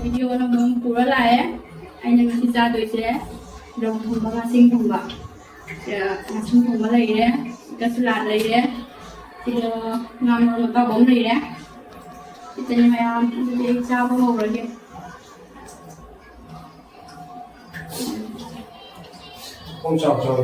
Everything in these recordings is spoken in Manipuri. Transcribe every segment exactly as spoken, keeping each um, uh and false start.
ꯚꯤꯗꯤꯑꯣ ꯑꯃꯃꯝ ꯄꯨꯔ ꯂꯥꯛꯑꯦ꯫ ꯑꯩꯅ ꯉꯁꯤ ꯆꯥꯗꯣꯏꯁꯦ ꯔꯧ ꯊꯣꯡꯕ, ꯉꯥꯁꯤꯡ ꯊꯣꯡꯕ꯫ ꯁꯤꯗ ꯉꯥꯁꯤꯡ ꯊꯣꯡꯕ ꯂꯩꯔꯦ, ꯁꯤꯗ ꯁꯂꯥꯗ ꯂꯩꯔꯦ, ꯁꯤꯗ ꯉꯥ ꯃꯔꯣꯛ ꯑꯇꯥꯎꯕ ꯑꯃ ꯂꯩꯔꯦ꯫ ꯁꯤꯗꯅꯤ ꯃꯌꯥꯝ꯫ ꯑꯗꯨꯗꯤ ꯑꯩ ꯆꯥꯕ ꯍꯧꯔꯒꯦ꯫ ꯈꯣꯡ ꯆꯥꯎ ꯆꯥꯎ꯫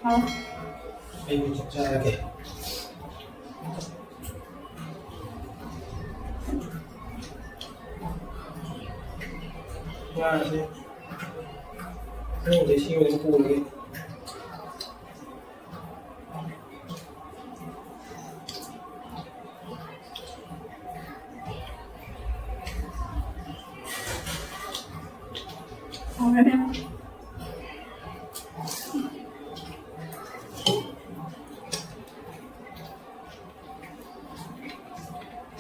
ꯍꯥꯎ꯫ ꯑꯩꯁꯨ ꯆꯥꯛ ꯆꯥꯔꯒꯦ꯫ ꯉꯥꯁꯦ ꯈꯔꯗꯤ ꯁꯤ ꯑꯣꯏꯅ ꯄꯨꯔꯒꯦ꯫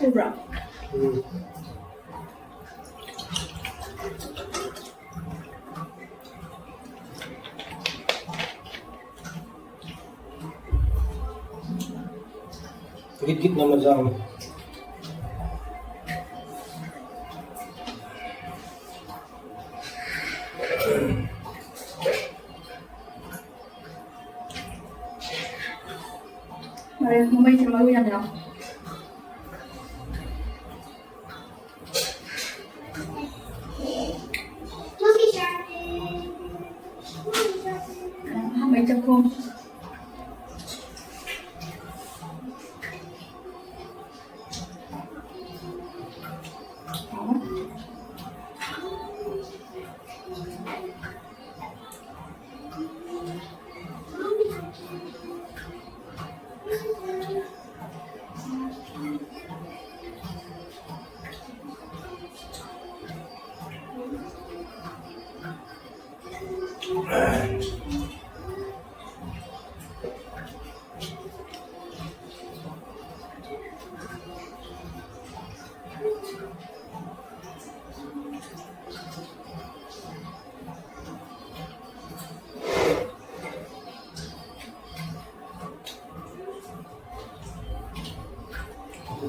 ꯎꯕ꯭ꯔꯥ? ꯎꯝ꯫ ꯒꯤꯠ ꯒꯤꯠ ꯅꯝꯃ ꯆꯥꯕꯅꯤ꯫ ꯃꯔꯣꯏ ꯃꯃꯩꯁꯦ ꯃꯔꯨ ꯌꯥꯝ ꯌꯥꯎ꯫ ꯃꯃꯩ ꯆꯥꯛꯈꯨꯝ꯫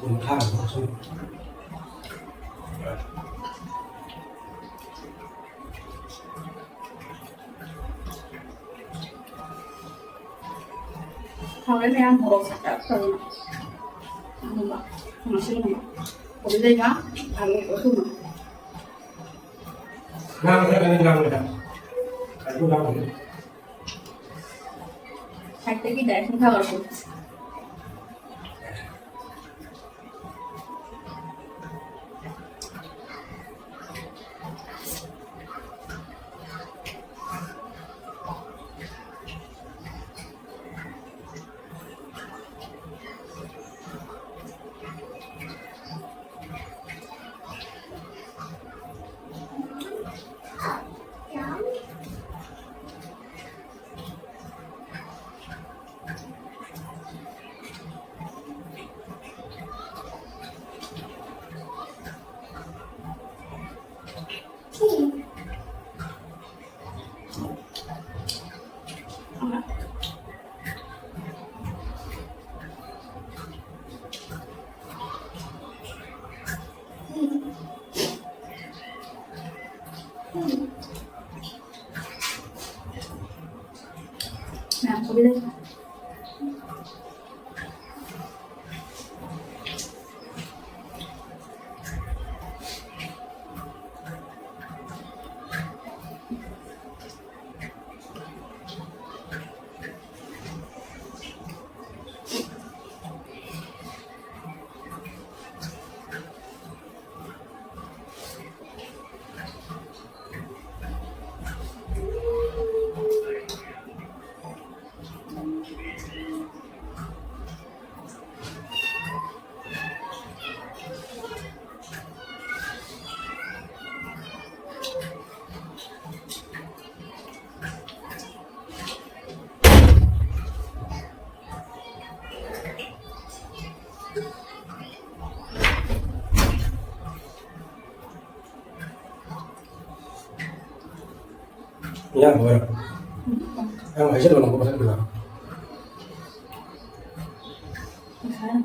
ꯀꯨꯟꯊ꯭ꯔꯥ ꯁꯨꯝ꯫ ꯍꯥꯎꯔꯦ ꯃꯌꯥꯝ, ꯃꯣꯔꯣꯛ ꯁꯥꯇꯛ ꯇꯧꯔꯒ꯫ ꯑꯗꯨꯒ ꯉꯁꯤꯅ ꯀꯣꯕꯤ ꯂꯩꯒ ꯑꯂꯨ ꯑꯗꯨꯒ꯫ ꯉꯥꯡꯕꯗ ꯀꯟꯅ ꯉꯥꯡꯕꯗ꯫ ꯑꯗꯨ ꯉꯥꯡꯕꯗ꯫ ꯁꯥꯏꯠꯇꯒꯤ ꯗꯥꯏꯔꯦꯛ ꯁꯨꯝ ꯊꯥꯒꯠꯂꯛꯄ꯫ ꯏꯟꯖꯥꯡ ꯂꯣꯏꯔꯦ꯫ ꯅꯪ ꯍꯥꯏꯖꯤꯜꯂꯣ, ꯅꯪ ꯃꯊꯪꯒꯤꯗ꯫ ꯉꯁꯥꯏ꯫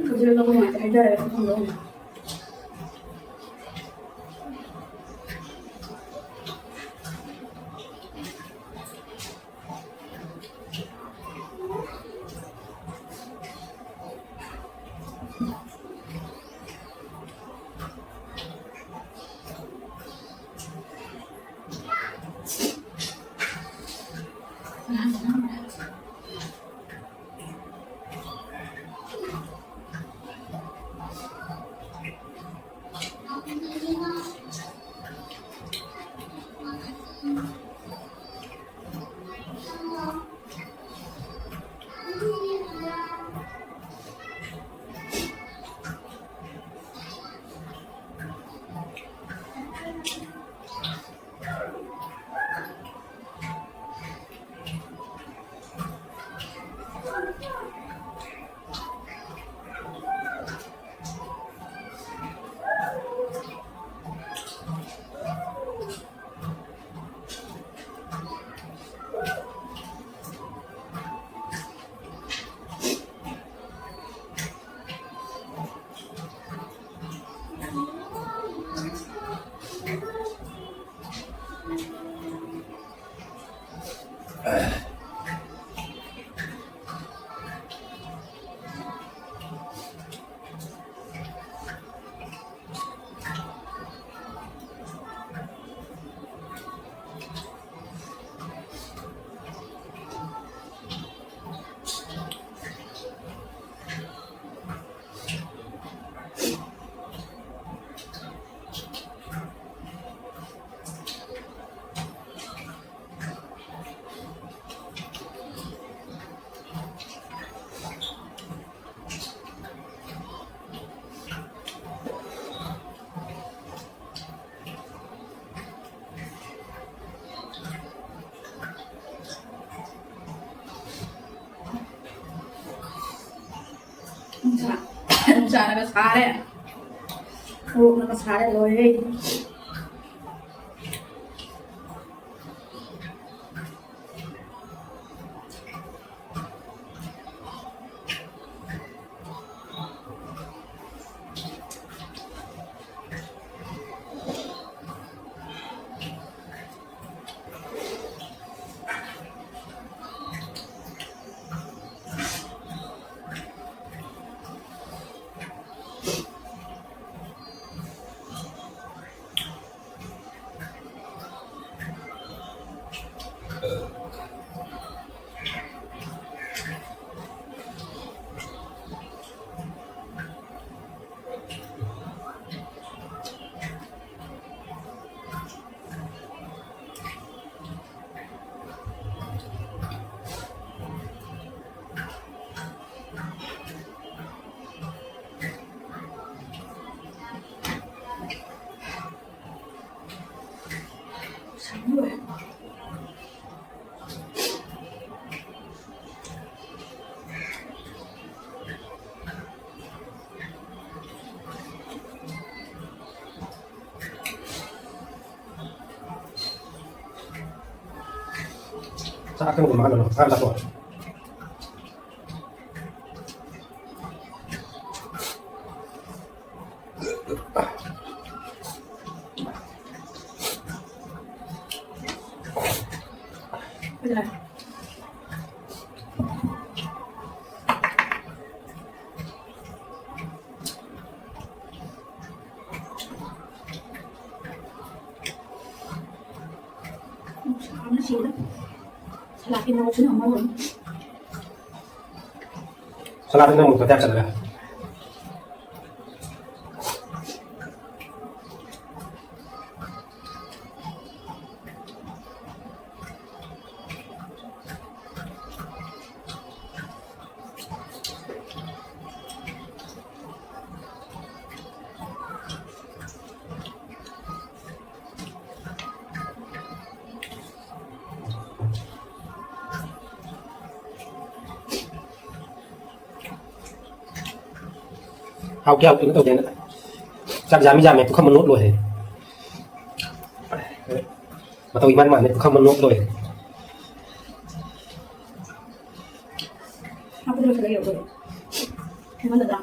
ꯍꯧꯖꯤꯛ ꯅꯉꯣꯟꯗ ꯍꯥꯏꯖꯔꯒ ꯊꯝꯗꯧꯅꯦ꯫ ꯅꯨꯡꯁꯥ, ꯅꯨꯡꯁꯥꯅꯒ ꯁꯥꯔꯦ, ꯃꯣꯔꯣꯛꯅꯒ ꯁꯥꯔꯦ, ꯂꯣꯏꯔꯦ꯫ ꯆꯥꯛ ꯑꯀꯪꯕ ꯃꯥꯜꯂꯕ? ꯆꯥꯛ ꯂꯥꯛꯄ꯫ ꯁꯥꯕꯅ ꯁꯤꯔꯦ꯫ ꯁꯂꯥꯠꯀꯤ ꯃꯣꯔꯣꯛꯁꯤꯅ ꯑꯃ ꯑꯣꯏ꯫ ꯁꯂꯥꯠꯇ ꯅꯪ ꯑꯃꯨꯛ ꯇꯥꯏꯞ ꯆꯠꯂꯒ꯫ ꯍꯥꯎꯇꯦ, ꯍꯥꯎꯇꯦ, ꯀꯩꯅꯣ ꯇꯧꯗꯦꯅ꯫ ꯆꯥꯛ ꯌꯥꯝꯃꯤ ꯌꯥꯝꯃꯦ, ꯄꯨꯈꯝ ꯑꯃ ꯅꯣꯠ ꯂꯣꯏꯔꯦ꯫ ꯃꯇꯧ ꯏꯃꯥꯟ ꯃꯥꯟꯗꯦ, ꯄꯨꯈꯝ ꯑꯃ ꯅꯣꯠ ꯂꯣꯏꯔꯦ꯫ ꯍꯥꯞꯄꯗ ꯂꯣꯏꯁꯤꯜꯂꯒꯦ ꯑꯩꯈꯣꯏ꯫ ꯍꯦꯟꯃꯟꯗꯅ꯫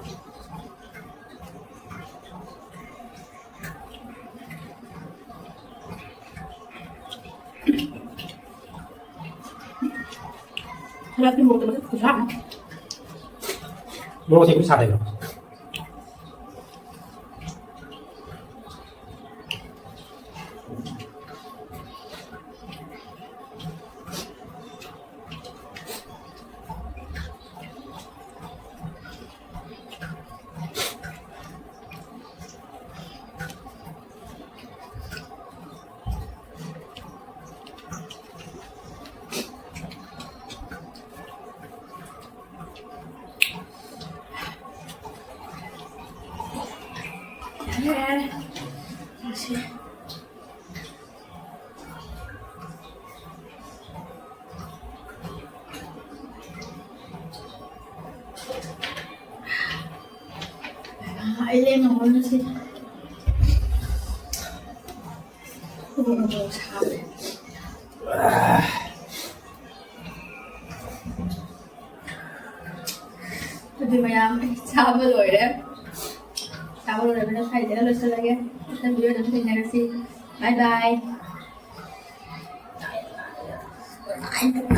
ꯁꯂꯥꯠꯀꯤ ꯃꯣꯔꯣꯛꯇꯣ ꯃꯁꯛ ꯈꯨꯁꯥ ꯑꯃ꯫ ꯃꯣꯔꯣꯛꯁꯦ ꯑꯩꯈꯣꯏ ꯁꯥꯗꯦꯕ꯫ ꯌꯥꯔꯦ, ꯌꯥꯔꯦ꯫ ꯁꯤ꯫ ꯑꯩ ꯂꯦꯡ ꯉꯝꯃꯔꯣꯏ ꯉꯁꯤꯗꯤ꯫ ꯈꯨꯕꯣꯛꯅ ꯃꯣꯔꯣꯛ ꯁꯥꯕꯅꯦ꯫ ꯑꯗꯨꯗꯤ ꯃꯌꯥꯝ ꯑꯩ ꯆꯥꯕ ꯂꯣꯏꯔꯦ꯫ ꯆꯥꯕ ꯂꯣꯏꯔꯕꯅꯤꯅ ꯁ꯭ꯋꯥꯏꯗ ꯂꯣꯏꯁꯤꯜꯂꯒꯦ꯫ ꯃꯊꯪ video ꯗ ꯑꯃꯨꯛ ꯊꯦꯡꯅꯔꯁꯤ꯫ Bye bye꯫ I do not